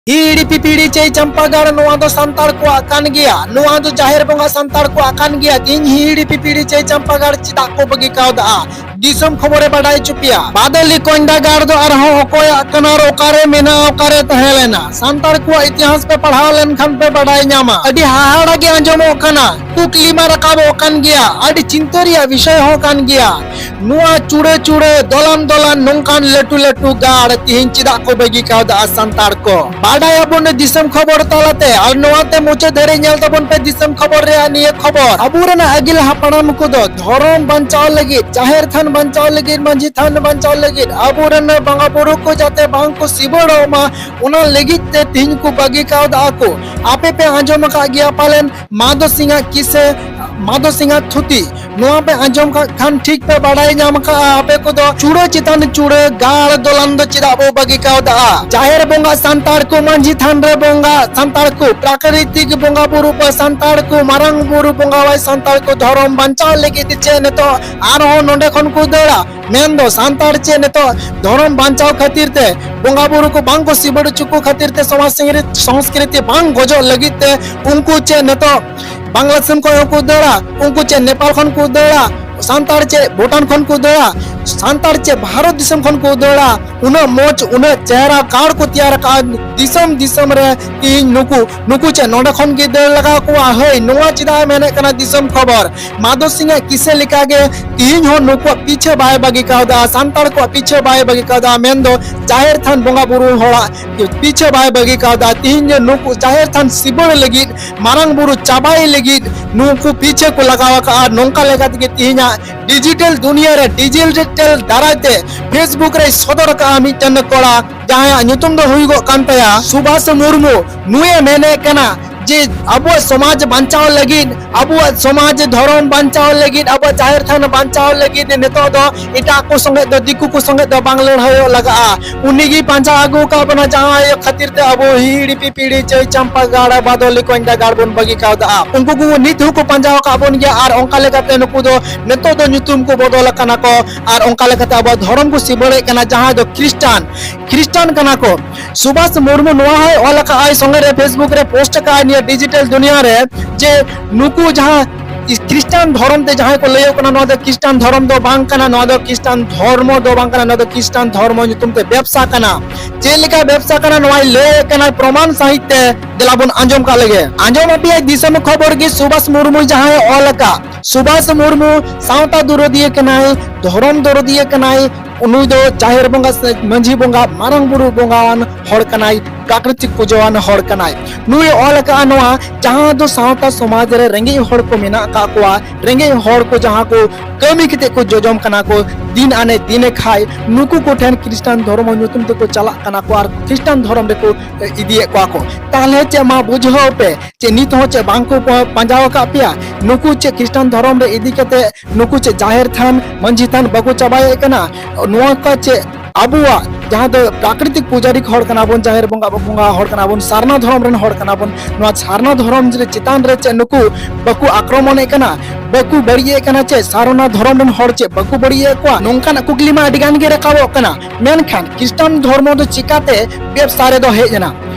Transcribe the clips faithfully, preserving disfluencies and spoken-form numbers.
ᱦᱤᱦᱤᱲᱤ ᱯᱤᱯᱤᱲᱤ ᱪᱟᱹᱭ ᱪᱟᱢᱯᱟᱜᱟᱲ, ᱱᱚᱣᱟ ᱫᱚ ᱥᱟᱱᱛᱟᱲ ᱠᱚᱣᱟᱜ ᱠᱟᱱ ᱜᱮᱭᱟ, ᱱᱚᱣᱟ ᱫᱚ ᱡᱟᱦᱮᱨ ᱵᱚᱸᱜᱟ ᱥᱟᱱᱛᱟᱲ ᱠᱚᱣᱟᱜ ᱠᱟᱱ ᱜᱮᱭᱟ᱾ ᱛᱤᱦᱤᱧ ᱦᱤᱦᱤᱲᱤ ᱯᱤᱯᱤᱲᱤ ᱪᱟᱹᱭ ᱪᱟᱢᱯᱟᱜᱟᱲ ᱪᱮᱫᱟᱜ ᱠᱚ ᱵᱟᱹᱜᱤ ᱠᱟᱣᱫᱟ? ᱫᱤᱥᱚᱢ ᱠᱷᱚᱵᱚᱨᱮ ᱵᱟᱰᱟᱭ ᱦᱚᱪᱚ ᱯᱮᱭᱟ᱾ ᱵᱟᱫᱚᱞᱤ ᱠᱚᱧᱰᱟ ᱜᱟᱲ ᱫᱚ ᱟᱨᱦᱚᱸ ᱚᱠᱚᱭᱟᱜ ᱠᱟᱱᱟ ᱟᱨ ᱚᱠᱟᱨᱮ ᱢᱮᱱᱟᱜᱼᱟ, ᱚᱠᱟᱨᱮ ᱛᱟᱦᱮᱸ ᱞᱮᱱᱟ? ᱥᱟᱱᱛᱟᱲ ᱠᱚᱣᱟᱜ ᱤᱛᱤᱦᱟᱥ ᱯᱮ ᱯᱟᱲᱦᱟᱣ ᱞᱮᱱᱠᱷᱟᱱ ᱯᱮ ᱵᱟᱰᱟᱭ ᱧᱟᱢᱟ᱾ ᱟᱹᱰᱤ ᱦᱟᱦᱟᱲᱟ ᱜᱮ ᱟᱸᱡᱚᱢᱚᱜ ᱠᱟᱱᱟ, ᱠᱩᱠᱞᱤ ᱢᱟ ᱨᱟᱠᱟᱵᱚᱜ ᱠᱟᱱ ᱜᱮᱭᱟ, ᱟᱹᱰᱤ ᱪᱤᱱᱛᱟᱹ ᱨᱮᱭᱟᱜ ᱵᱤᱥᱚᱭ ᱦᱚᱸ ᱠᱟᱱ ᱜᱮᱭᱟ᱾ ᱱᱚᱣᱟ ᱪᱩᱲᱟᱹ ᱪᱩᱲᱟᱹ, ᱫᱚᱞᱟᱱ ᱫᱚᱞᱟᱱ, ᱱᱚᱝᱠᱟᱱ ᱞᱟᱹᱴᱩ ᱞᱟᱹᱴᱩ ᱜᱟᱲ ᱛᱤᱦᱤᱧ ᱪᱮᱫᱟᱜ ᱠᱚ ᱵᱟᱹᱜᱤ ᱠᱟᱣᱫᱟ ᱥᱟᱱᱛᱟᱲ ᱠᱚ? ᱵᱟᱰᱟᱭᱟᱵᱚᱱ ᱫᱤᱥᱚᱢ ᱠᱷᱚᱵᱚᱨ ᱛᱟᱞᱟᱛᱮ, ᱟᱨ ᱱᱚᱣᱟ ᱛᱮ ᱢᱩᱪᱟᱹᱫ ᱫᱷᱟᱹᱨᱤᱡ ᱧᱮᱞ ᱛᱟᱵᱚᱱ ᱯᱮ ᱫᱤᱥᱚᱢ ᱠᱷᱚᱵᱚᱨ ᱨᱮᱭᱟᱜ ᱱᱤᱭᱟᱹ ᱠᱷᱚᱵᱚᱨ᱾ ᱟᱵᱚᱨᱮᱱ ᱟᱹᱜᱤᱞ ᱦᱟᱯᱲᱟᱢ ᱠᱚᱫᱚ ᱫᱷᱚᱨᱚᱢ ᱵᱟᱧᱪᱟᱣ ᱞᱟᱹᱜᱤᱫ, ᱡᱟᱦᱮᱨ ᱛᱷᱟᱱ ᱵᱟᱧᱪᱟᱣ ᱞᱟᱹᱜᱤᱫ, ᱢᱟᱹᱡᱷᱤ ᱛᱷᱟᱱ ᱵᱟᱧᱪᱟᱣ ᱞᱟᱹᱜᱤᱫ, ᱟᱵᱚᱨᱮᱱ ᱵᱚᱸᱜᱟ ᱵᱩᱨᱩ ᱠᱚ ᱡᱟᱛᱮ ᱵᱟᱝ ᱠᱚ ᱥᱤᱵᱟᱹᱲᱚᱜ ᱢᱟ, ᱚᱱᱟ ᱞᱟᱹᱜᱤᱫ ᱛᱮ ᱛᱤᱦᱤᱧ ᱠᱚ ᱵᱟᱹᱜᱤ ᱠᱟᱣᱫᱟ ᱠᱚ᱾ ᱟᱯᱮ ᱯᱮ ᱟᱸᱡᱚᱢ ᱟᱠᱟᱫ ᱜᱮᱭᱟ ᱯᱟᱞᱮᱱ, ᱢᱟᱫᱚ ᱥᱤᱝᱟᱜ ᱠᱤᱥᱟᱹ, ᱢᱟᱫᱚ ᱥᱤᱝᱟᱜ ᱛᱷᱩᱛᱤ᱾ ᱱᱚᱣᱟ ᱯᱮ ᱟᱸᱡᱚᱢ ᱠᱟᱜ ᱠᱷᱟᱱ ᱴᱷᱤᱠ ᱯᱮ ᱵᱟᱲᱟᱭ ᱧᱟᱢ ᱠᱟᱜᱼᱟ ᱟᱯᱮ ᱠᱚᱫᱚ, ᱪᱩᱲᱟᱹ ᱪᱮᱛᱟᱱ ᱪᱩᱲᱟᱹ, ᱜᱟᱲ ᱫᱚᱞᱟᱱ ᱫᱚ ᱪᱮᱫᱟᱜ ᱵᱚ ᱵᱟᱹᱜᱤ ᱠᱟᱣᱫᱟ? ᱡᱟᱦᱮᱨ ᱵᱚᱸᱜᱟ ᱥᱟᱱᱛᱟᱲ ᱠᱚ, ᱢᱟᱹᱡᱷᱤ ᱛᱷᱟᱱ ᱨᱮ ᱵᱚᱸᱜᱟ ᱥᱟᱱᱛᱟᱲ ᱠᱚ, ᱯᱨᱟᱠᱨᱤᱛᱤᱠ ᱵᱚᱸᱜᱟ ᱵᱩᱨᱩ ᱠᱚ ᱥᱟᱱᱛᱟᱲ ᱠᱚ, ᱢᱟᱨᱟᱝ ᱵᱩᱨᱩ ᱵᱚᱸᱜᱟᱣᱟᱭ ᱥᱟᱱᱛᱟᱲ ᱠᱚ, ᱫᱷᱚᱨᱚᱢ ᱵᱟᱧᱪᱟᱣ ᱞᱟᱹᱜᱤᱫ ᱪᱮᱫ ᱱᱤᱛᱚᱜ ᱟᱨᱦᱚᱸ ᱱᱚᱰᱮ ᱠᱷᱚᱱ ᱠᱚ ᱫᱟᱹᱲᱟ? ᱢᱮᱱᱫᱚ ᱥᱟᱱᱛᱟᱲ ᱪᱮᱫ ᱱᱤᱛᱚᱜ ᱫᱷᱚᱨᱚᱢ ᱵᱟᱧᱪᱟᱣ ᱠᱷᱟᱹᱛᱤᱨ ᱛᱮ, ᱵᱚᱸᱜᱟ ᱵᱩᱨᱩ ᱠᱚ ᱵᱟᱝ ᱠᱚ ᱥᱤᱵᱟᱹᱲ ᱦᱚᱪᱚ ᱠᱚ ᱠᱷᱟᱹᱛᱤᱨ ᱛᱮ, ᱥᱚᱢᱟᱡᱽ ᱥᱤᱝᱨᱤ-, ᱥᱚᱝᱥᱠᱨᱤᱛᱤ ᱵᱟᱝ ᱜᱚᱡᱚᱜ ᱞᱟᱹᱜᱤᱫ ᱛᱮ ᱩᱱᱠᱩ ᱪᱮᱫ ᱱᱤᱛᱚᱜ ᱵᱟᱝᱞᱟ ᱫᱤᱥᱚᱢ ᱠᱷᱚᱱ ᱦᱚᱸᱠᱚ ᱫᱟᱹᱲᱟ, ᱩᱱᱠᱩ ᱪᱮᱫ ᱱᱮᱯᱟᱞ ᱠᱷᱚᱱ ᱠᱚ ᱫᱟᱹᱲᱟ, ᱥᱟᱱᱛᱟᱲ ᱪᱮᱫ ᱵᱷᱩᱴᱟᱱ ᱠᱷᱚᱱ ᱠᱚ ᱫᱟᱹᱲᱟ, ᱥᱟᱱᱛᱟᱲ ᱪᱮᱫ ᱵᱷᱟᱨᱚᱛ ᱫᱤᱥᱚᱢ ᱠᱷᱚᱱ ᱠᱚ ᱫᱟᱹᱲᱟ? ᱩᱱᱟᱹᱜ ᱢᱚᱡᱽ, ᱩᱱᱟᱹᱜ ᱪᱮᱦᱨᱟ ᱠᱟᱨᱰ ᱠᱚ ᱛᱮᱭᱟᱨ ᱟᱠᱟᱫᱼᱟ, ᱫᱤᱥᱚᱢ ᱫᱤᱥᱚᱢ ᱨᱮ ᱛᱤᱦᱤᱧ ᱱᱩᱠᱩ, ᱱᱩᱠᱩ ᱪᱮᱫ ᱱᱚᱰᱮ ᱠᱷᱚᱱ ᱜᱮ ᱫᱟᱹᱲ ᱞᱟᱜᱟᱣ ᱠᱚᱣᱟ? ᱦᱟᱹᱭ, ᱱᱚᱣᱟ ᱪᱮᱫᱟᱜ ᱮ ᱢᱮᱱᱮᱫ ᱠᱟᱱᱟ ᱫᱤᱥᱚᱢ ᱠᱷᱚᱵᱚᱨ? ᱢᱟᱫᱚ ᱥᱤᱝ ᱟᱜ ᱠᱤᱥᱟᱹ ᱞᱮᱠᱟᱜᱮ ᱛᱤᱦᱤᱧ ᱦᱚᱸ ᱱᱩᱠᱩᱣᱟᱜ ᱯᱤᱪᱷᱟᱹ ᱵᱟᱭ ᱵᱟᱹᱜᱤ ᱠᱟᱣᱫᱟ, ᱥᱟᱱᱛᱟᱲ ᱠᱚᱣᱟᱜ ᱯᱤᱪᱷᱟᱹ ᱵᱟᱭ ᱵᱟᱹᱜᱤ ᱠᱟᱣᱫᱟ, ᱢᱮᱱᱫᱚ ᱡᱟᱦᱮᱨ ᱛᱷᱟᱱ ᱵᱚᱸᱜᱟ ᱵᱩᱨᱩ ᱦᱚᱲᱟᱜ ᱯᱤᱪᱷᱟᱹ ᱵᱟᱭ ᱵᱟᱹᱜᱤ ᱠᱟᱣᱫᱟ᱾ ᱛᱤᱦᱤᱧ ᱡᱮ ᱱᱩᱠᱩ ᱡᱟᱦᱮᱨ ᱛᱷᱟᱱ ᱥᱤᱵᱟᱹᱲ ᱞᱟᱹᱜᱤᱫ, ᱢᱟᱨᱟᱝ ᱵᱩᱨᱩ ᱪᱟᱵᱟᱭ ᱞᱟᱹᱜᱤᱫ ᱱᱩᱠᱩ ᱯᱤᱪᱷᱟᱹ ᱠᱚ ᱞᱟᱜᱟᱣ ᱟᱠᱟᱫᱼᱟ, ᱱᱚᱝᱠᱟ ᱞᱮᱠᱟ ᱛᱮᱜᱮ ᱛᱤᱦᱤᱧᱟᱜ ᱰᱤᱡᱤᱴᱮᱞ ᱫᱩᱱᱤᱭᱟᱹ ᱨᱮ ᱰᱤᱡᱤᱴᱮᱞ ᱫᱟᱨᱟᱭ ᱛᱮ Facebook ᱨᱮᱭ ᱥᱚᱫᱚᱨ ᱟᱠᱟᱫᱼᱟ ᱢᱤᱫᱴᱮᱱ ᱠᱚᱲᱟ, ᱡᱟᱦᱟᱸᱭᱟᱜ ᱧᱩᱛᱩᱢ ᱫᱚ ᱦᱩᱭᱩᱜᱚᱜ ᱠᱟᱱ ᱛᱟᱭᱟ ᱥᱩᱵᱷᱟᱥ ᱢᱩᱨᱢᱩ᱾ ᱱᱩᱭᱮ ᱢᱮᱱᱮᱫ ᱠᱟᱱᱟ, ᱡᱮ ᱟᱵᱚᱣᱟᱜ ᱥᱚᱢᱟᱡᱽ ᱵᱟᱧᱪᱟᱣ ᱞᱟᱹᱜᱤᱫ, ᱟᱵᱚᱣᱟᱜ ᱥᱚᱢᱟᱡᱽ ᱫᱷᱚᱨᱚᱢ ᱵᱟᱧᱪᱟᱣ ᱞᱟᱹᱜᱤᱫ, ᱟᱵᱚᱣᱟᱜ ᱡᱟᱦᱮᱨ ᱛᱷᱟᱱ ᱵᱟᱧᱪᱟᱣ ᱞᱟᱹᱜᱤᱫ ᱱᱤᱛᱚᱜ ᱫᱚ ᱮᱴᱟᱜ ᱠᱚ ᱥᱚᱸᱜᱮ ᱫᱚ, ᱫᱤᱠᱩ ᱠᱚ ᱥᱚᱸᱜᱮ ᱫᱚ ᱵᱟᱝ ᱞᱟᱹᱲᱦᱟᱹᱭᱚᱜ ᱞᱟᱜᱟᱜᱼᱟ᱾ ᱩᱱᱤ ᱜᱮ ᱯᱟᱸᱡᱟ ᱟᱹᱜᱩ ᱟᱠᱟᱫ ᱵᱚᱱᱟ, ᱡᱟᱦᱟᱸ ᱠᱷᱟᱹᱛᱤᱨ ᱛᱮ ᱟᱵᱚ ᱦᱤᱦᱤᱲᱤ ᱯᱤᱯᱤᱲᱤ ᱪᱟᱹᱭ ᱪᱟᱢᱯᱟ ᱜᱟᱲ ᱵᱟᱫᱚᱞᱤ ᱠᱚᱧᱰᱟ ᱜᱟᱲ ᱵᱚᱱ ᱵᱟᱹᱜᱤ ᱠᱟᱣᱫᱟ᱾ ᱩᱱᱠᱩ ᱠᱚ ᱱᱤᱛ ᱦᱚᱸᱠᱚ ᱯᱟᱸᱡᱟ ᱟᱠᱟᱫ ᱵᱚᱱ ᱜᱮᱭᱟ, ᱟᱨ ᱚᱱᱠᱟ ᱞᱮᱠᱟᱛᱮ ᱱᱩᱠᱩ ᱫᱚ ᱱᱤᱛᱚᱜ ᱫᱚ ᱧᱩᱛᱩᱢ ᱠᱚ ᱵᱚᱫᱚᱞ ᱟᱠᱟᱱᱟ ᱠᱚ, ᱟᱨ ᱚᱱᱠᱟ ᱞᱮᱠᱟᱛᱮ ᱟᱵᱚᱣᱟᱜ ᱫᱷᱚᱨᱚᱢ ᱠᱚ ᱥᱤᱵᱟᱹᱲᱮᱫ ᱠᱟᱱᱟ, ᱡᱟᱦᱟᱸᱭ ᱫᱚ ᱠᱷᱨᱤᱥᱴᱟᱱ, ᱠᱷᱨᱤᱥᱴᱟᱱ ᱠᱟᱱᱟ ᱠᱚ᱾ ᱥᱩᱵᱷᱟᱥ ᱢᱩᱨᱢᱩ ᱱᱚᱣᱟ ᱦᱚᱸᱭ ᱚᱞ ᱟᱠᱟᱫ ᱟᱭ, ᱥᱚᱸᱜᱮ ᱨᱮ Facebook ᱨᱮ ᱯᱳᱥᱴ ᱟᱠᱟᱫ ᱟᱭ ᱱᱤᱭᱟᱹ ᱰᱤᱡᱤᱴᱟᱞ ᱫᱩᱱᱤᱭᱟᱹ ᱨᱮ, ᱡᱮ ᱱᱩᱠᱩ ᱡᱟᱦᱟᱸ ᱠᱷᱨᱤᱥᱴᱟᱱ ᱫᱷᱚᱨᱚᱢ ᱛᱮ ᱡᱟᱦᱟᱸᱭ ᱠᱚ ᱞᱟᱹᱭᱚᱜ ᱠᱟᱱᱟ, ᱱᱚᱣᱟ ᱫᱚ ᱠᱷᱨᱤᱥᱴᱟᱱ ᱫᱷᱚᱨᱚᱢ ᱫᱚ ᱵᱟᱝ ᱠᱟᱱᱟ, ᱱᱚᱣᱟ ᱫᱚ ᱠᱷᱨᱤᱥᱴᱟᱱ ᱫᱷᱚᱨᱢᱚ ᱫᱚ ᱵᱟᱝ ᱠᱟᱱᱟ, ᱱᱚᱣᱟ ᱫᱚ ᱠᱷᱨᱤᱥᱴᱟᱱ ᱫᱷᱚᱨᱢᱚ ᱧᱩᱛᱩᱢ ᱛᱮ ᱵᱮᱵᱽᱥᱟ ᱠᱟᱱᱟ᱾ ᱪᱮᱫ ᱞᱮᱠᱟ ᱵᱮᱵᱽᱥᱟ ᱠᱟᱱᱟ, ᱱᱚᱣᱟᱭ ᱞᱟᱹᱭᱮᱫ ᱠᱟᱱᱟ ᱯᱨᱚᱢᱟᱱ ᱥᱟᱹᱦᱤᱛ ᱛᱮ᱾ ᱫᱮᱞᱟ ᱵᱚᱱ ᱟᱸᱡᱚᱢ ᱠᱟᱜ ᱞᱮᱜᱮ᱾ ᱟᱸᱡᱚᱢ ᱟᱯᱮᱭᱟᱭ ᱫᱤᱥᱚᱢ ᱠᱷᱚᱵᱚᱨ ᱜᱮ ᱥᱩᱵᱷᱟᱥ ᱢᱩᱨᱢᱩ ᱡᱟᱦᱟᱸᱭ ᱚᱞ ᱟᱠᱟᱫ᱾ ᱥᱩᱵᱷᱟᱥ ᱢᱩᱨᱢᱩ ᱥᱟᱶᱛᱟ ᱫᱚᱨᱚᱫᱤᱭᱟᱹ ᱠᱟᱱᱟᱭ, ᱫᱷᱚᱨᱚᱢ ᱫᱚᱨᱚᱫᱤᱭᱟᱹ ᱠᱟᱱᱟᱭ, ᱱᱩᱭ ᱫᱚ ᱡᱟᱦᱮᱨ ᱵᱚᱸᱜᱟ ᱥᱮ ᱢᱟᱹᱡᱷᱤ ᱵᱚᱸᱜᱟ, ᱢᱟᱨᱟᱝ ᱵᱩᱨᱩ ᱵᱚᱸᱜᱟᱣᱟᱱ ᱦᱚᱲ ᱠᱟᱱᱟᱭ, ᱯᱨᱟᱠᱨᱤᱛᱤᱠ ᱯᱩᱡᱟᱹᱣᱟᱱ ᱦᱚᱲ ᱠᱟᱱᱟᱭ᱾ ᱱᱩᱭ ᱚᱞ ᱟᱠᱟᱫᱼᱟ ᱱᱚᱣᱟ, ᱡᱟᱦᱟᱸ ᱫᱚ ᱥᱟᱶᱛᱟ ᱥᱚᱢᱟᱡᱽ ᱨᱮ ᱨᱮᱸᱜᱮᱡ ᱦᱚᱲ ᱠᱚ ᱢᱮᱱᱟᱜ ᱟᱠᱟᱫ ᱠᱚᱣᱟ, ᱨᱮᱸᱜᱮᱡ ᱦᱚᱲ ᱠᱚ ᱡᱟᱦᱟᱸ ᱠᱚ ᱠᱟᱹᱢᱤ ᱠᱟᱛᱮ ᱠᱚ ᱡᱚᱡᱚᱢ ᱠᱟᱱᱟ ᱠᱚ, ᱫᱤᱱ ᱟᱱᱮ ᱫᱤᱱᱮ ᱠᱷᱟᱭ, ᱱᱩᱠᱩ ᱠᱚ ᱴᱷᱮᱱ ᱠᱷᱨᱤᱥᱴᱟᱱ ᱫᱷᱚᱨᱢᱚ ᱧᱩᱛᱩᱢ ᱛᱮᱠᱚ ᱪᱟᱞᱟᱜ ᱠᱟᱱᱟ ᱠᱚ ᱟᱨ ᱠᱷᱨᱤᱥᱴᱟᱱ ᱫᱷᱚᱨᱚᱢ ᱨᱮᱠᱚ ᱤᱫᱤᱭᱮᱫ ᱠᱚᱣᱟ ᱠᱚ᱾ ᱛᱟᱦᱚᱞᱮ ᱪᱮᱫ, ᱢᱟ ᱵᱩᱡᱷᱟᱹᱣ ᱯᱮ, ᱪᱮᱫ ᱱᱤᱛ ᱦᱚᱸ ᱪᱮᱫ ᱵᱟᱝ ᱠᱚ ᱯᱟ-, ᱯᱟᱸᱡᱟᱣ ᱟᱠᱟᱫ ᱯᱮᱭᱟ? ᱱᱩᱠᱩ ᱪᱮᱫ ᱠᱷᱨᱤᱥᱴᱟᱱ ᱫᱷᱚᱨᱚᱢ ᱨᱮ ᱤᱫᱤ ᱠᱟᱛᱮ ᱱᱩᱠᱩ ᱪᱮᱫ ᱡᱟᱦᱮᱨ ᱛᱷᱟᱱ, ᱢᱟᱹᱡᱷᱤ ᱛᱷᱟᱱ ᱵᱟᱠᱚ ᱪᱟᱵᱟᱭᱮᱫ ᱠᱟᱱᱟ? ᱱᱚᱣᱟ ᱠᱚ ᱪᱮᱫ ᱟᱵᱚᱣᱟᱜ ᱡᱟᱦᱟᱸ ᱫᱚ ᱯᱨᱟᱠᱨᱤᱛᱤᱠ ᱯᱩᱡᱟᱨᱤ ᱦᱚᱲ ᱠᱟᱱᱟ ᱵᱚᱱ, ᱡᱟᱦᱮᱨ ᱵᱚᱸᱜᱟ ᱵᱚᱸᱜᱟ ᱦᱚᱲ ᱠᱟᱱᱟ ᱵᱚᱱ, ᱥᱟᱨᱱᱟ ᱫᱷᱚᱨᱚᱢ ᱨᱮᱱ ᱦᱚᱲ ᱠᱟᱱᱟ ᱵᱚᱱ, ᱱᱚᱣᱟ ᱥᱟᱨᱱᱟ ᱫᱷᱚᱨᱚᱢ ᱨᱮ ᱪᱮᱛᱟᱱ ᱨᱮ ᱪᱮᱫ ᱱᱩᱠᱩ ᱵᱟᱠᱚ ᱟᱠᱨᱚᱢᱚᱱᱮᱫ ᱠᱟᱱᱟ, ᱵᱟᱠᱚ ᱵᱟᱹᱲᱤᱡᱮᱫ ᱠᱟᱱᱟ? ᱪᱮᱫ ᱥᱟᱨᱱᱟ ᱫᱷᱚᱨᱚᱢ ᱨᱮᱱ ᱦᱚᱲ ᱪᱮᱫ ᱵᱟᱠᱚ ᱵᱟᱹᱲᱤᱡᱮᱫ ᱠᱚᱣᱟ? ᱱᱚᱝᱠᱟᱱᱟᱜ ᱠᱩᱠᱞᱤ ᱢᱟ ᱟᱹᱰᱤ ᱜᱟᱱ ᱜᱮ ᱨᱟᱠᱟᱵᱚᱜ ᱠᱟᱱᱟ᱾ ᱢᱮᱱᱠᱷᱟᱱ ᱠᱷᱨᱤᱥᱴᱟᱱ ᱫᱷᱚᱨᱢᱚ ᱫᱚ ᱪᱤᱠᱟᱛᱮ ᱵᱮᱵᱽᱥᱟ ᱨᱮᱫᱚ ᱦᱮᱡ ᱮᱱᱟ?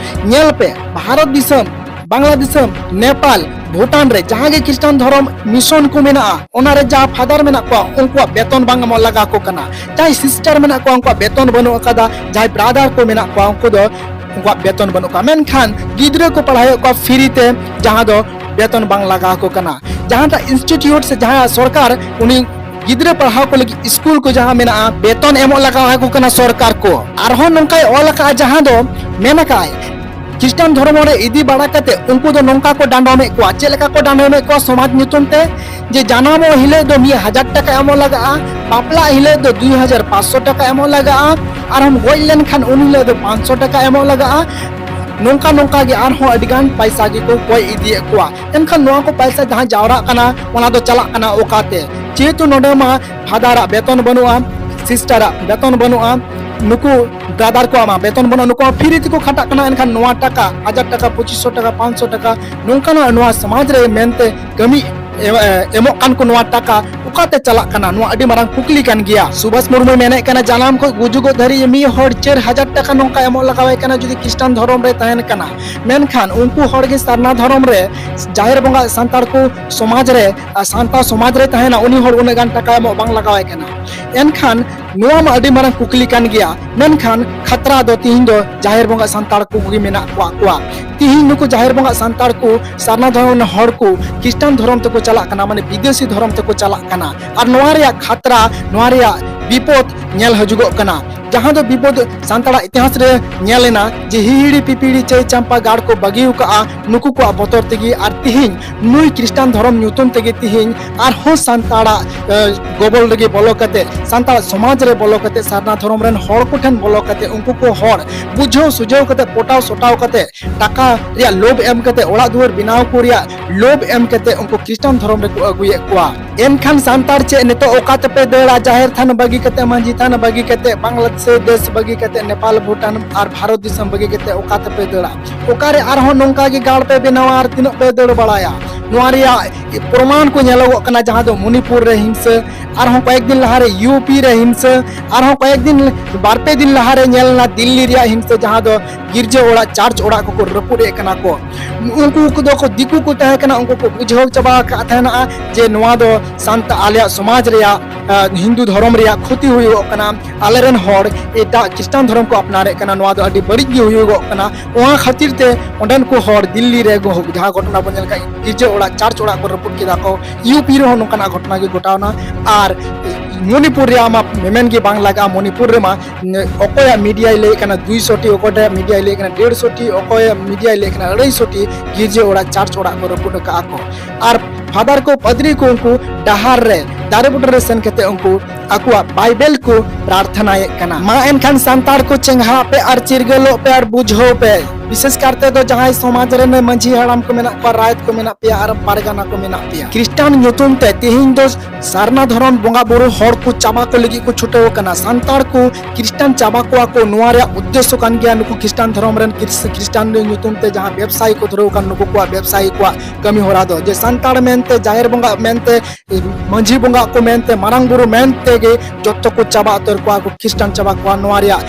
ᱧᱮᱞ ᱯᱮ, ᱵᱷᱟᱨᱚᱛ ᱫᱤᱥᱚᱢ, ᱵᱟᱝᱞᱟ ᱫᱤᱥᱚᱢ, ᱱᱮᱯᱟᱞ, ᱵᱷᱩᱴᱟᱱ ᱨᱮ ᱡᱟᱦᱟᱸ ᱜᱮ ᱠᱷᱨᱤᱥᱴᱟᱱ ᱫᱷᱚᱨᱚᱢ ᱢᱤᱥᱚᱱ ᱠᱚ ᱢᱮᱱᱟᱜᱼᱟ, ᱚᱱᱟ ᱨᱮ ᱡᱟᱦᱟᱸ ᱯᱷᱟᱫᱟᱨ ᱢᱮᱱᱟᱜ ᱠᱚᱣᱟ, ᱩᱱᱠᱩᱣᱟᱜ ᱵᱮᱛᱚᱱ ᱵᱟᱝ ᱮᱢᱚᱜ ᱞᱟᱜᱟᱣ ᱠᱚ ᱠᱟᱱᱟ᱾ ᱡᱟᱦᱟᱸᱭ ᱥᱤᱥᱴᱟᱨ ᱢᱮᱱᱟᱜ ᱠᱚᱣᱟ, ᱩᱱᱠᱩᱣᱟᱜ ᱵᱮᱛᱚᱱ ᱵᱟᱹᱱᱩᱜ ᱟᱠᱟᱫᱟ᱾ ᱡᱟᱦᱟᱸᱭ ᱵᱨᱟᱫᱟᱨ ᱠᱚ ᱢᱮᱱᱟᱜ ᱠᱚᱣᱟ, ᱩᱱᱠᱩ ᱫᱚ, ᱩᱱᱠᱩᱣᱟᱜ ᱵᱮᱛᱚᱱ ᱵᱟᱹᱱᱩᱜ ᱠᱚᱣᱟ᱾ ᱢᱮᱱᱠᱷᱟᱱ ᱜᱤᱫᱽᱨᱟᱹ ᱠᱚ ᱯᱟᱲᱦᱟᱣᱮᱫ ᱠᱚᱣᱟ ᱯᱷᱨᱤ ᱛᱮ, ᱡᱟᱦᱟᱸ ᱫᱚ ᱵᱮᱛᱚᱱ ᱵᱟᱝ ᱞᱟᱜᱟᱣ ᱟᱠᱚ ᱠᱟᱱᱟ᱾ ᱡᱟᱦᱟᱸᱴᱟᱜ ᱤᱱᱥᱴᱤᱴᱤᱭᱩᱴ ᱥᱮ ᱡᱟᱦᱟᱸ ᱥᱚᱨᱠᱟᱨ ᱩᱱᱤ ᱜᱤᱫᱽᱨᱟᱹ ᱯᱟᱲᱦᱟᱣ ᱠᱚ ᱞᱟᱹᱜᱤᱫ ᱥᱠᱩᱞ ᱠᱚ ᱡᱟᱦᱟᱸ ᱢᱮᱱᱟᱜᱼᱟ, ᱵᱮᱛᱚᱱ ᱮᱢᱚᱜ ᱞᱟᱜᱟᱣ ᱟᱠᱚ ᱠᱟᱱᱟ ᱥᱚᱨᱠᱟᱨ ᱠᱚ᱾ ᱟᱨᱦᱚᱸ ᱱᱚᱝᱠᱟᱭ ᱚᱞ ᱟᱠᱟᱫᱼᱟ, ᱡᱟᱦᱟᱸ ᱫᱚ ᱢᱮᱱ ᱟᱠᱟᱫᱼᱟᱭ, ᱠᱷᱨᱤᱥᱴᱟᱱ ᱫᱷᱚᱨᱢᱚ ᱨᱮ ᱤᱫᱤ ᱵᱟᱲᱟ ᱠᱟᱛᱮ ᱩᱱᱠᱩ ᱫᱚ ᱱᱚᱝᱠᱟ ᱠᱚ ᱰᱟᱸᱰᱚᱢᱮᱫ ᱠᱚᱣᱟ᱾ ᱪᱮᱫ ᱞᱮᱠᱟ ᱠᱚ ᱰᱟᱸᱰᱚᱢᱮᱫ ᱠᱚᱣᱟ? ᱥᱚᱢᱟᱡᱽ ᱧᱩᱛᱩᱢ ᱛᱮ, ᱡᱮ ᱡᱟᱱᱟᱢᱚᱜ ᱦᱤᱞᱳᱜ ᱫᱚ ᱢᱤᱫ ᱦᱟᱡᱟᱨ ᱴᱟᱠᱟ ᱮᱢᱚᱜ ᱞᱟᱜᱟᱜᱼᱟ, ᱵᱟᱯᱞᱟ ᱦᱤᱞᱳᱜ ᱫᱚ ᱫᱩᱭ ᱦᱟᱡᱟᱨ ᱯᱟᱸᱪᱥᱚ ᱴᱟᱠᱟ ᱮᱢᱚᱜ ᱞᱟᱜᱟᱜᱼᱟ, ᱟᱨᱦᱚᱸ ᱜᱚᱡ ᱞᱮᱱᱠᱷᱟᱱ ᱩᱱ ᱦᱤᱞᱳᱜ ᱫᱚ ᱯᱟᱸᱪᱥᱚ ᱴᱟᱠᱟ ᱮᱢᱚᱜ ᱞᱟᱜᱟᱜᱼᱟ᱾ ᱱᱚᱝᱠᱟ ᱱᱚᱝᱠᱟ ᱜᱮ ᱟᱨᱦᱚᱸ ᱟᱹᱰᱤ ᱜᱟᱱ ᱯᱟᱭᱥᱟ ᱜᱮᱠᱚ ᱠᱚᱭ ᱤᱫᱤᱭᱮᱫ ᱠᱚᱣᱟ᱾ ᱮᱱᱠᱷᱟᱱ ᱱᱚᱣᱟ ᱠᱚ ᱯᱟᱭᱥᱟ ᱡᱟᱦᱟᱸ ᱡᱟᱣᱨᱟᱜ ᱠᱟᱱᱟ, ᱚᱱᱟ ᱫᱚ ᱪᱟᱞᱟᱜ ᱠᱟᱱᱟ ᱚᱠᱟᱛᱮ? ᱡᱮᱦᱮᱛᱩ ᱱᱚᱰᱮ ᱢᱟ ᱯᱷᱟᱫᱟᱨᱟᱜ ᱵᱮᱛᱚᱱ ᱵᱟᱹᱱᱩᱜᱼᱟ, ᱥᱤᱥᱴᱟᱨᱟᱜ ᱵᱮᱛᱚᱱ ᱵᱟᱹᱱᱩᱜᱼᱟ, ᱱᱩᱠᱩ ᱵᱨᱟᱫᱟᱨ ᱠᱚᱣᱟᱜ ᱢᱟ ᱵᱮᱛᱚᱱ ᱵᱟᱹᱱᱩᱜᱼᱟ, ᱱᱩᱠᱩ ᱢᱟ ᱯᱷᱨᱤ ᱛᱮᱠᱚ ᱠᱷᱟᱴᱟᱜ ᱠᱟᱱᱟ᱾ ᱮᱱᱠᱷᱟᱱ ᱱᱚᱣᱟ ᱴᱟᱠᱟ, ᱦᱟᱡᱟᱨ ᱴᱟᱠᱟ, ᱯᱚᱸᱪᱤᱥ ᱥᱚ ᱴᱟᱠᱟ, ᱯᱟᱸᱪᱥᱚ ᱴᱟᱠᱟ, ᱱᱚᱝᱠᱟᱱᱟᱜ ᱱᱚᱣᱟ ᱥᱚᱢᱟᱡᱽ ᱨᱮ ᱢᱮᱱᱛᱮ ᱠᱟᱹᱢᱤ ᱮ-, ᱮ-, ᱮᱢᱚᱜ ᱠᱟᱱ ᱠᱚ, ᱱᱚᱣᱟ ᱴᱟᱠᱟ ᱚᱠᱟᱛᱮ ᱪᱟᱞᱟᱜ ᱠᱟᱱᱟ? ᱱᱚᱣᱟ ᱟᱹᱰᱤ ᱢᱟᱨᱟᱝ ᱠᱩᱠᱞᱤ ᱠᱟᱱ ᱜᱮᱭᱟ᱾ ᱥᱩᱵᱷᱟᱥ ᱢᱩᱨᱢᱩᱭ ᱢᱮᱱᱮᱫ ᱠᱟᱱᱟ, ᱡᱟᱱᱟᱢ ᱠᱷᱚᱱ ᱜᱩᱡᱩᱜᱚᱜ ᱫᱷᱟᱹᱨᱤᱡ ᱢᱤᱫ ᱦᱚᱲ ᱪᱟᱨ ᱦᱟᱡᱟᱨ ᱴᱟᱠᱟ ᱱᱚᱝᱠᱟ ᱮᱢᱚᱜ ᱞᱟᱜᱟᱣᱟᱭ ᱠᱟᱱᱟ ᱡᱩᱫᱤ ᱠᱷᱨᱤᱥᱴᱟᱱ ᱫᱷᱚᱨᱚᱢ ᱨᱮ ᱛᱟᱦᱮᱱ ᱠᱟᱱᱟ᱾ ᱢᱮᱱᱠᱷᱟᱱ ᱩᱱᱠᱩ ᱦᱚᱲ ᱜᱮ ᱥᱟᱨᱱᱟ ᱫᱷᱚᱨᱚᱢ ᱨᱮ, ᱡᱟᱦᱮᱨ ᱵᱚᱸᱜᱟ ᱥᱟᱱᱛᱟᱲ ᱠᱚ ᱥᱚᱢᱟᱡᱽ ᱨᱮ, ᱟᱨ ᱥᱟᱱᱛᱟᱲ ᱥᱚᱢᱟᱡᱽ ᱨᱮ ᱛᱟᱦᱮᱱᱟ, ᱩᱱᱤ ᱦᱚᱲ ᱩᱱᱟᱹᱜ ᱜᱟᱱ ᱴᱟᱠᱟ ᱮᱢᱚᱜ ᱵᱟᱝ ᱞᱟᱜᱟᱣᱟᱭ ᱠᱟᱱᱟ᱾ ᱮᱱᱠᱷᱟᱱ ᱱᱚᱣᱟ ᱢᱟ ᱟᱹᱰᱤ ᱢᱟᱨᱟᱝ ᱠᱩᱠᱞᱤ ᱠᱟᱱ ᱜᱮᱭᱟ, ᱢᱮᱱᱠᱷᱟᱱ ᱠᱷᱟᱛᱨᱟ ᱫᱚ ᱛᱤᱦᱤᱧ ᱫᱚ ᱡᱟᱦᱮᱨ ᱵᱚᱸᱜᱟ ᱥᱟᱱᱛᱟᱲ ᱠᱚᱜᱮ ᱢᱮᱱᱟᱜ ᱠᱚᱣᱟ, ᱠᱚᱣᱟ᱾ ᱛᱤᱦᱤᱧ ᱱᱩᱠᱩ ᱡᱟᱦᱮᱨ ᱵᱚᱸᱜᱟ ᱥᱟᱱᱛᱟᱲ ᱠᱚ, ᱥᱟᱨᱱᱟ ᱫᱷᱚᱨᱚᱢ ᱨᱮᱱ ᱦᱚᱲ ᱠᱚ ᱠᱷᱨᱤᱥᱴᱟᱱ ᱫᱷᱚᱨᱚᱢ ᱛᱮᱠᱚ ᱪᱟᱞᱟᱜ ᱠᱟᱱᱟ, ᱢᱟᱱᱮ ᱵᱤᱫᱮᱥᱤ ᱫᱷᱚᱨᱚᱢ ᱛᱮᱠᱚ ᱪᱟᱞᱟᱜ ᱠᱟᱱᱟ᱾ ᱟᱨ ᱱᱚᱣᱟ ᱨᱮᱭᱟᱜ ᱠᱷᱟᱛᱨᱟ, ᱱᱚᱣᱟ ᱨᱮᱭᱟᱜ ᱵᱤᱯᱚᱫ ᱧᱮᱞ ᱦᱤᱡᱩᱜᱚᱜ ᱠᱟᱱᱟ᱾ ᱡᱟᱦᱟᱸ ᱫᱚ ᱵᱤᱯᱚᱫ ᱥᱟᱱᱛᱟᱲᱟᱜ ᱤᱛᱤᱦᱟᱥ ᱨᱮ ᱧᱮᱞ ᱮᱱᱟ ᱡᱮ ᱦᱤᱦᱤᱲᱤ ᱯᱤᱯᱤᱲᱤ ᱪᱟᱹᱭ ᱪᱟᱢᱯᱟ ᱜᱟᱲ ᱠᱚ ᱵᱟᱹᱜᱤ ᱟᱠᱟᱫᱼᱟ, ᱱᱩᱠᱩ ᱠᱚᱣᱟᱜ ᱵᱚᱛᱚᱨ ᱛᱮᱜᱮ᱾ ᱟᱨ ᱛᱤᱦᱤᱧ ᱱᱩᱭ ᱠᱷᱨᱤᱥᱴᱟᱱ ᱫᱷᱚᱨᱚᱢ ᱧᱩᱛᱩᱢ ᱛᱮᱜᱮ ᱛᱤᱦᱤᱧ ᱟᱨᱦᱚᱸ ᱥᱟᱱᱛᱟᱲᱟᱜ, ᱮ, ᱜᱚᱵᱚᱞ ᱨᱮᱜᱮ ᱵᱚᱞᱚ ᱠᱟᱛᱮ, ᱥᱟᱱᱛᱟᱲ ᱥᱚᱢᱟᱡᱽ ᱨᱮ ᱵᱚᱞᱚ ᱠᱟᱛᱮ, ᱥᱟᱨᱱᱟ ᱫᱷᱚᱨᱚᱢ ᱨᱮᱱ ᱦᱚᱲ ᱠᱚᱴᱷᱮᱱ ᱵᱚᱞᱚ ᱠᱟᱛᱮ, ᱩᱱᱠᱩ ᱠᱚ ᱦᱚᱲ ᱵᱩᱡᱷᱟᱹᱣ ᱥᱩᱡᱷᱟᱹᱣ ᱠᱟᱛᱮ, ᱯᱚᱴᱟᱣ ᱥᱚᱴᱟᱣ ᱠᱟᱛᱮ, ᱴᱟᱠᱟ ᱨᱮᱭᱟᱜ ᱞᱳᱵᱷ ᱮᱢ ᱠᱟᱛᱮ, ᱚᱲᱟᱜ ᱫᱩᱣᱟᱹᱨ ᱵᱮᱱᱟᱣ ᱠᱚ ᱨᱮᱭᱟᱜ ᱞᱳᱵᱷ ᱮᱢ ᱠᱟᱛᱮ ᱩᱱᱠᱩ ᱠᱷᱨᱤᱥᱴᱟᱱ ᱫᱷᱚᱨᱚᱢ ᱨᱮᱠᱚ ᱟᱹᱜᱩᱭᱮᱫ ᱠᱚᱣᱟ᱾ ᱮᱱᱠᱷᱟᱱ ᱥᱟᱱᱛᱟᱲ ᱪᱮᱫ ᱱᱤᱛᱚᱜ ᱚᱠᱟ ᱛᱮᱯᱮ ᱫᱟᱹᱲᱟ? ᱡᱟᱦᱮᱨ ᱛᱷᱟᱱ ᱵᱟᱹᱜᱤ ᱠᱟᱛᱮ, ᱢᱟᱹᱡᱷᱤ ᱛᱷᱟᱱ ᱵᱟᱹᱜᱤ ᱠᱟᱛᱮ, ᱵᱟᱝᱞᱟᱫᱮᱥ ᱫᱮᱥ ᱵᱟᱹᱜᱤ ᱠᱟᱛᱮ, ᱱᱮᱯᱟᱞ, ᱵᱷᱩᱴᱟᱱ ᱟᱨ ᱵᱷᱟᱨᱚᱛ ᱫᱤᱥᱚᱢ ᱵᱟᱹᱜᱤ ᱠᱟᱛᱮ ᱚᱠᱟ ᱛᱮᱯᱮ ᱫᱟᱹᱲᱟ? ᱚᱠᱟᱨᱮ ᱟᱨᱦᱚᱸ ᱱᱚᱝᱠᱟ ᱜᱮ ᱜᱟᱲ ᱯᱮ ᱵᱮᱱᱟᱣᱟ ᱟᱨ ᱛᱤᱱᱟᱹᱜ ᱯᱮ ᱫᱟᱹᱲ ᱵᱟᱲᱟᱭᱟ? ᱱᱚᱣᱟ ᱨᱮᱭᱟᱜ ᱯᱨᱚᱢᱟᱱ ᱠᱚ ᱧᱮᱞᱚᱜᱚᱜ ᱠᱟᱱᱟ, ᱡᱟᱦᱟᱸ ᱫᱚ ᱢᱚᱱᱤᱯᱩᱨ ᱨᱮ ᱦᱤᱝᱥᱟᱹ, ᱟᱨᱦᱚᱸ ᱠᱚᱭᱮᱠ ᱫᱤᱱ ᱞᱟᱦᱟᱨᱮ ᱤᱭᱩ ᱯᱤ ᱨᱮ ᱦᱤᱝᱥᱟᱹ, ᱟᱨᱦᱚᱸ ᱠᱚᱭᱮᱠ ᱫᱤᱱ, ᱵᱟᱨ ᱯᱮ ᱫᱤᱱ ᱞᱟᱦᱟᱨᱮ ᱧᱮᱞ ᱮᱱᱟ ᱫᱤᱞᱞᱤ ᱨᱮᱭᱟᱜ ᱦᱤᱝᱥᱟᱹ, ᱡᱟᱦᱟᱸ ᱫᱚ ᱜᱤᱨᱡᱟᱹ ᱚᱲᱟᱜ, ᱪᱟᱨᱪ ᱚᱲᱟᱜ ᱠᱚᱠᱚ ᱨᱟᱹᱯᱩᱫ ᱮᱫ ᱠᱟᱱᱟ ᱠᱚ᱾ ᱩᱱᱠᱩ ᱠᱚᱫᱚ ᱠᱚ ᱫᱤᱠᱩ ᱠᱚ ᱛᱟᱦᱮᱸ ᱠᱟᱱᱟ, ᱩᱱᱠᱩ ᱠᱚ ᱵᱩᱡᱷᱟᱹᱣ ᱪᱟᱵᱟ ᱟᱠᱟᱫ ᱛᱟᱦᱮᱱᱟ ᱡᱮ ᱱᱚᱣᱟ ᱫᱚ ᱥᱟᱱᱛᱟ-, ᱟᱞᱮᱭᱟᱜ ᱥᱚᱢᱟᱡᱽ ᱨᱮᱭᱟᱜ, ᱟ, ᱦᱤᱱᱫᱩ ᱫᱷᱚᱨᱚᱢ ᱨᱮᱭᱟᱜ ᱠᱷᱚᱛᱤ ᱦᱩᱭᱩᱜᱚᱜ ᱠᱟᱱᱟ, ᱟᱞᱮᱨᱮᱱ ᱦᱚᱲ ᱮᱴᱟᱜ ᱠᱷᱨᱤᱥᱴᱟᱱ ᱫᱷᱚᱨᱚᱢ ᱠᱚ ᱟᱯᱱᱟᱨᱮᱫ ᱠᱟᱱᱟ, ᱱᱚᱣᱟ ᱫᱚ ᱟᱹᱰᱤ ᱵᱟᱹᱲᱤᱡ ᱜᱮ ᱦᱩᱭᱩᱜᱚᱜ ᱠᱟᱱᱟ᱾ ᱚᱱᱟ ᱠᱷᱟᱹᱛᱤᱨ ᱛᱮ ᱚᱸᱰᱮᱱ ᱠᱚ ᱦᱚᱲ ᱫᱤᱞᱞᱤ ᱨᱮ ᱜᱚ-, ᱡᱟᱦᱟᱸ ᱜᱷᱚᱴᱚᱱᱟ ᱵᱚᱱ ᱧᱮᱞ ᱠᱟᱜ, ᱜᱤᱨᱡᱟᱹ ᱚᱲᱟᱜ, ᱪᱟᱨᱪ ᱚᱲᱟᱜ ᱠᱚ ᱨᱟᱹᱯᱩᱫ ᱠᱮᱫᱟ ᱠᱚ, ᱤᱭᱩ ᱯᱤ ᱨᱮᱦᱚᱸ ᱱᱚᱝᱠᱟᱱᱟᱜ ᱜᱷᱚᱴᱚᱱᱟ ᱜᱮ ᱜᱷᱚᱴᱟᱣᱱᱟ᱾ ᱟᱨ ᱢᱚᱱᱤᱯᱩᱨ ᱨᱮᱭᱟᱜ ᱢᱟ ᱢᱮᱢᱮᱱ ᱜᱮ ᱵᱟᱝ ᱞᱟᱜᱟᱜᱼᱟ, ᱢᱚᱱᱤᱯᱩᱨ ᱨᱮᱢᱟ ᱚᱠᱚᱭᱟᱜ ᱢᱤᱰᱤᱭᱟᱭ ᱞᱟᱹᱭᱮᱫ ᱠᱟᱱᱟ ᱫᱩᱭᱥᱚ ᱴᱤ, ᱚᱠᱚᱭᱴᱟᱜ ᱢᱤᱰᱤᱭᱟᱭ ᱞᱟᱹᱭᱮᱫ ᱠᱟᱱᱟ ᱰᱮᱲᱥᱚ ᱴᱤ, ᱚᱠᱚᱭᱟᱜ ᱢᱤᱰᱤᱭᱟᱭ ᱞᱟᱹᱭᱮᱫ ᱠᱟᱱᱟ ᱟᱹᱲᱟᱹᱭᱥᱚ ᱴᱤ ᱜᱤᱨᱡᱟᱹ ᱚᱲᱟᱜ, ᱪᱟᱨᱪ ᱚᱲᱟᱜ ᱠᱚ ᱨᱟᱹᱯᱩᱫ ᱟᱠᱟᱫᱼᱟ ᱠᱚ᱾ ᱟᱨ ᱯᱷᱟᱫᱟᱨ ᱠᱚ, ᱯᱟᱫᱽᱨᱤ ᱠᱚ ᱩᱱᱠᱩ ᱰᱟᱦᱟᱨ ᱨᱮ, ᱫᱟᱨᱮ ᱵᱩᱴᱟᱹ ᱨᱮ ᱥᱮᱱ ᱠᱟᱛᱮ ᱩᱱᱠᱩ ᱟᱠᱚᱣᱟᱜ ᱵᱟᱭᱵᱮᱞ ᱠᱚ ᱯᱨᱟᱨᱛᱷᱱᱟᱭᱮᱫ ᱠᱟᱱᱟ᱾ ᱢᱟ ᱮᱱᱠᱷᱟᱱ ᱥᱟᱱᱛᱟᱲ ᱠᱚ ᱪᱮᱸᱜᱷᱟᱜ ᱯᱮ ᱟᱨ ᱪᱤᱨᱜᱟᱹᱞᱚᱜ ᱯᱮ ᱟᱨ ᱵᱩᱡᱷᱟᱹᱣ ᱯᱮ᱾ ᱵᱤᱥᱮᱥ ᱠᱟᱨᱛᱮ ᱫᱚ ᱡᱟᱦᱟᱸᱭ ᱥᱚᱢᱟᱡᱽ ᱨᱮᱱ ᱢᱟᱹᱡᱷᱤ ᱦᱟᱲᱟᱢ ᱠᱚ ᱢᱮᱱᱟᱜ ᱠᱚᱣᱟ, ᱨᱟᱭᱛ ᱠᱚ ᱢᱮᱱᱟᱜ ᱯᱮᱭᱟ ᱟᱨ ᱯᱟᱨᱜᱟᱱᱟ ᱠᱚ ᱢᱮᱱᱟᱜ ᱯᱮᱭᱟ, ᱠᱷᱨᱤᱥᱴᱟᱱ ᱧᱩᱛᱩᱢ ᱛᱮ ᱛᱮᱦᱮᱧ ᱫᱚ ᱥᱟᱨᱱᱟ ᱫᱷᱚᱨᱚᱢ ᱵᱚᱸᱜᱟ ᱵᱩᱨᱩ ᱦᱚᱲ ᱠᱚ ᱪᱟᱵᱟ ᱠᱚ ᱞᱟᱹᱜᱤᱫ ᱠᱚ ᱪᱷᱩᱴᱟᱹᱣ ᱟᱠᱟᱱᱟ᱾ ᱥᱟᱱᱛᱟᱲ ᱠᱚ ᱠᱷᱨᱤᱥᱴᱟᱱ ᱪᱟᱵᱟ ᱠᱚᱣᱟ ᱠᱚ, ᱱᱚᱣᱟ ᱨᱮᱭᱟᱜ ᱩᱫᱽᱫᱮᱥᱥᱚ ᱠᱟᱱ ᱜᱮᱭᱟ ᱱᱩᱠᱩ ᱠᱷᱨᱤᱥᱴᱟᱱ ᱫᱷᱚᱨᱚᱢ ᱨᱮᱱ ᱠᱷᱨᱤᱥ-, ᱠᱷᱨᱤᱥᱴᱟᱱ ᱧᱩᱛᱩᱢ ᱛᱮ ᱡᱟᱦᱟᱸ ᱵᱮᱵᱽᱥᱟᱭᱤ ᱠᱚ ᱫᱷᱩᱨᱟᱹᱣ ᱟᱠᱟᱱ, ᱱᱩᱠᱩ ᱠᱚᱣᱟᱜ ᱵᱮᱵᱽᱥᱟᱭᱤ ᱠᱚᱣᱟᱜ ᱠᱟᱹᱢᱤ ᱦᱚᱨᱟ ᱫᱚ ᱡᱮ ᱥᱟᱱᱛᱟᱲ ᱢᱮᱱᱛᱮ, ᱡᱟᱦᱮᱨ ᱵᱚᱸᱜᱟ ᱢᱮᱱᱛᱮ, ᱢᱟᱹᱡᱷᱤ ᱵᱚᱸᱜᱟ ᱠᱚ ᱢᱮᱱᱛᱮ, ᱢᱟᱨᱟᱝ ᱵᱩᱨᱩ ᱢᱮᱱᱛᱮ ᱜᱮ ᱡᱚᱛᱚ ᱠᱚ ᱪᱟᱵᱟ ᱩᱛᱟᱹᱨ ᱠᱚᱣᱟ, ᱠᱚ ᱠᱷᱨᱤᱥᱴᱟᱱ ᱪᱟᱵᱟ ᱠᱚᱣᱟ᱾ ᱱᱚᱣᱟ ᱨᱮᱭᱟᱜ,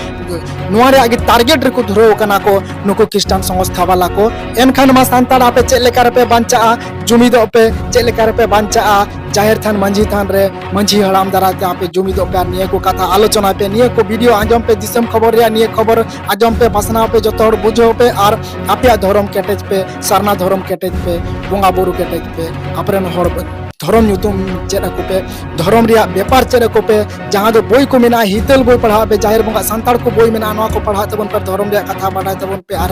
ᱱᱚᱣᱟ ᱨᱮᱭᱟᱜ ᱜᱮ ᱴᱟᱨᱜᱮᱴ ᱨᱮᱠᱚ ᱫᱷᱩᱨᱟᱹᱣ ᱟᱠᱟᱱᱟ ᱠᱚ ᱱᱩᱠᱩ ᱠᱷᱨᱤᱥᱴᱟᱱ ᱥᱚᱝᱥᱛᱷᱟ ᱵᱟᱞᱟ ᱠᱚ᱾ ᱮᱱᱠᱷᱟᱱ ᱢᱟ ᱥᱟᱱᱛᱟᱲ ᱟᱯᱮ ᱪᱮᱫ ᱞᱮᱠᱟ ᱨᱮᱯᱮ ᱵᱟᱧᱪᱟᱜᱼᱟ, ᱡᱩᱢᱤᱫᱚᱜ ᱯᱮ, ᱪᱮᱫ ᱞᱮᱠᱟ ᱨᱮᱯᱮ ᱵᱟᱧᱪᱟᱜᱼᱟ, ᱡᱟᱦᱮᱨ ᱛᱷᱟᱱ ᱢᱟᱹᱡᱷᱤ ᱛᱷᱟᱱ ᱨᱮ ᱢᱟᱹᱡᱷᱤ ᱦᱟᱲᱟᱢ ᱫᱟᱨᱟᱭ ᱛᱮ ᱟᱯᱮ ᱡᱩᱢᱤᱫᱚᱜ ᱯᱮ ᱟᱨ ᱱᱤᱭᱟᱹ ᱠᱚ ᱠᱟᱛᱷᱟ ᱟᱞᱳᱪᱚᱱᱟᱭ ᱯᱮ, ᱱᱤᱭᱟᱹ ᱠᱚ ᱵᱷᱤᱰᱤᱭᱳ ᱟᱸᱡᱚᱢ ᱯᱮ, ᱫᱤᱥᱚᱢ ᱠᱷᱚᱵᱚᱨ ᱨᱮᱭᱟᱜ ᱱᱤᱭᱟᱹ ᱠᱷᱚᱵᱚᱨ ᱟᱸᱡᱚᱢ ᱯᱮ, ᱯᱟᱥᱱᱟᱣ ᱯᱮ, ᱡᱚᱛᱚ ᱦᱚᱲ ᱵᱩᱡᱷᱟᱹᱣ ᱯᱮ ᱟᱨ ᱟᱯᱮᱭᱟᱜ ᱫᱷᱚᱨᱚᱢ ᱠᱮᱴᱮᱡ ᱯᱮ, ᱥᱟᱨᱱᱟ ᱫᱷᱚᱨᱚᱢ ᱠᱮᱴᱮᱡ ᱯᱮ, ᱵᱚᱸᱜᱟ ᱵᱩᱨᱩ ᱠᱮᱴᱮᱡ ᱯᱮ, ᱟᱯᱮᱨᱮᱱ ᱦᱚᱲ ᱫᱷᱚᱨᱚᱢ ᱧᱩᱛᱩᱢ ᱪᱮᱫ ᱟᱠᱚ ᱯᱮ, ᱫᱷᱚᱨᱚᱢ ᱨᱮᱭᱟᱜ ᱵᱮᱯᱟᱨ ᱪᱮᱫ ᱟᱠᱚ ᱯᱮ, ᱡᱟᱦᱟᱸ ᱫᱚ ᱵᱳᱭ ᱠᱚ ᱢᱮᱱᱟᱜᱼᱟ, ᱦᱤᱛᱟᱹᱞ ᱵᱳᱭ ᱯᱟᱲᱦᱟᱜ ᱯᱮ, ᱡᱟᱦᱮᱨ ᱵᱚᱸᱜᱟ ᱥᱟᱱᱛᱟᱲ ᱠᱚ ᱵᱳᱭ ᱢᱮᱱᱟᱜᱼᱟ, ᱱᱚᱣᱟ ᱠᱚ ᱯᱟᱲᱦᱟᱜ ᱛᱟᱵᱚᱱ ᱯᱮ, ᱫᱷᱚᱨᱚᱢ ᱨᱮᱭᱟᱜ ᱠᱟᱛᱷᱟ ᱵᱟᱰᱟᱭ ᱛᱟᱵᱚᱱ ᱯᱮ, ᱟᱨ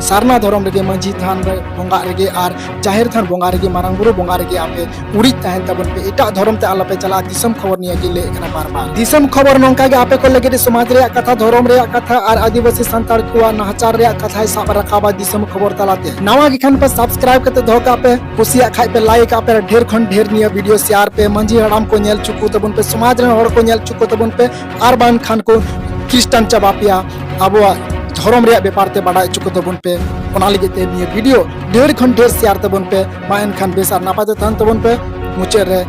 ᱥᱟᱨᱱᱟ ᱫᱷᱚᱨᱚᱢ ᱨᱮᱜᱮ ᱢᱟᱹᱡᱷᱤ ᱛᱷᱟᱱ ᱨᱮ ᱵᱚᱸᱜᱟᱜ ᱨᱮᱜᱮ ᱟᱨ ᱡᱟᱦᱮᱨ ᱛᱷᱟᱱ ᱵᱚᱸᱜᱟ ᱨᱮᱜᱮ, ᱢᱟᱨᱟᱝ ᱵᱩᱨᱩ ᱵᱚᱸᱜᱟ ᱨᱮᱜᱮ ᱟᱯᱮ ᱩᱨᱤᱡ ᱛᱟᱦᱮᱱ ᱛᱟᱵᱚᱱ ᱯᱮ, ᱮᱴᱟᱜ ᱫᱷᱚᱨᱚᱢ ᱛᱮ ᱟᱞᱚᱯᱮ ᱪᱟᱞᱟᱜᱼᱟ᱾ ᱫᱤᱥᱚᱢ ᱠᱷᱚᱵᱚᱨ ᱱᱤᱭᱟᱹ ᱜᱮ ᱞᱟᱹᱭ ᱠᱟᱱᱟ ᱵᱟᱨ ᱵᱟᱨ᱾ ᱫᱤᱥᱚᱢ ᱠᱷᱚᱵᱚᱨ ᱱᱚᱝᱠᱟ ᱜᱮ ᱟᱯᱮ ᱠᱚ ᱞᱟᱹᱜᱤᱫ ᱥᱚᱢᱟᱡᱽ ᱨᱮᱭᱟᱜ ᱠᱟᱛᱷᱟ, ᱫᱷᱚᱨᱚᱢ ᱨᱮᱭᱟᱜ ᱠᱟᱛᱷᱟ ᱟᱨ ᱟᱹᱫᱤᱵᱟᱹᱥᱤ ᱥᱟᱱᱛᱟᱲ ᱠᱚᱣᱟᱜ ᱱᱟᱦᱟᱪᱟᱨ ᱨᱮᱭᱟᱜ ᱠᱟᱛᱷᱟᱭ ᱥᱟᱵ ᱨᱟᱠᱟᱵᱟ ᱫᱤᱥᱚᱢ ᱠᱷᱚᱵᱚᱨ ᱛᱟᱞᱟᱛᱮ᱾ ᱱᱟᱣᱟ ᱜᱮ ᱠᱷᱟᱱ ᱯᱮ subscribe ᱠᱟᱛᱮ ᱫᱚᱦᱚ ᱠᱟᱜ ᱯᱮ, ᱠᱩᱥᱤᱭᱟᱜ ᱠᱷᱟᱡ ᱯᱮ like ᱟᱜ ᱯᱮ, ᱰᱷᱮᱨ ᱠᱷᱚᱱ ᱰᱷᱮᱨ ᱱᱤᱭᱟᱹ ᱵᱷᱤᱰᱤᱭᱳ share ᱯᱮ, ᱢᱟᱹᱡᱷᱤ ᱦᱟᱲᱟᱢ ᱠᱚ ᱧᱮᱞ ᱪᱩᱠᱩ ᱛᱟᱵᱚᱱ ᱯᱮ, ᱥᱚᱢᱟᱡᱽ ᱨᱮᱱ ᱦᱚᱲ ᱠᱚ ᱧᱮᱞ ᱪᱩᱠᱩ ᱛᱟᱵᱚᱱ ᱯᱮ, ᱟᱨ ᱵᱟᱝᱠᱷᱟᱱ ᱠᱚ ᱠᱷᱨᱤᱥᱴᱟᱱ ᱪᱟᱵᱟ ᱯᱮᱭᱟ, ᱟᱵᱚᱣᱟᱜ ᱫᱷᱚᱨᱚᱢ ᱨᱮᱭᱟᱜ ᱵᱮᱯᱟᱨ ᱛᱮ ᱵᱟᱰᱟᱭ ᱪᱩᱠᱩ ᱛᱟᱵᱚᱱ ᱯᱮ᱾ ᱚᱱᱟ ᱞᱟᱹᱜᱤᱫ ᱛᱮ ᱱᱤᱭᱟᱹ ᱵᱷᱤᱰᱤᱭᱳ ᱰᱷᱮᱨ ᱠᱷᱚᱱ ᱰᱷᱮᱨ share ᱛᱟᱵᱚᱱ ᱯᱮ᱾ ᱢᱟ ᱮᱱᱠᱷᱟᱱ ᱵᱮᱥ ᱟᱨ ᱱᱟᱯᱟᱭ ᱛᱮ ᱛᱟᱦᱮᱱ ᱛᱟᱵᱚᱱ ᱯᱮ᱾ ᱢᱩᱪᱟᱹᱫ ᱨᱮ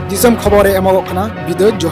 ᱫᱤᱥᱚᱢ ᱠᱷᱚᱵᱚᱨ ᱮ ᱮᱢᱚᱜᱚᱜ ᱠᱟᱱᱟ᱾ ᱵᱤᱫᱟᱹᱭ, ᱡᱚᱦᱟᱨ᱾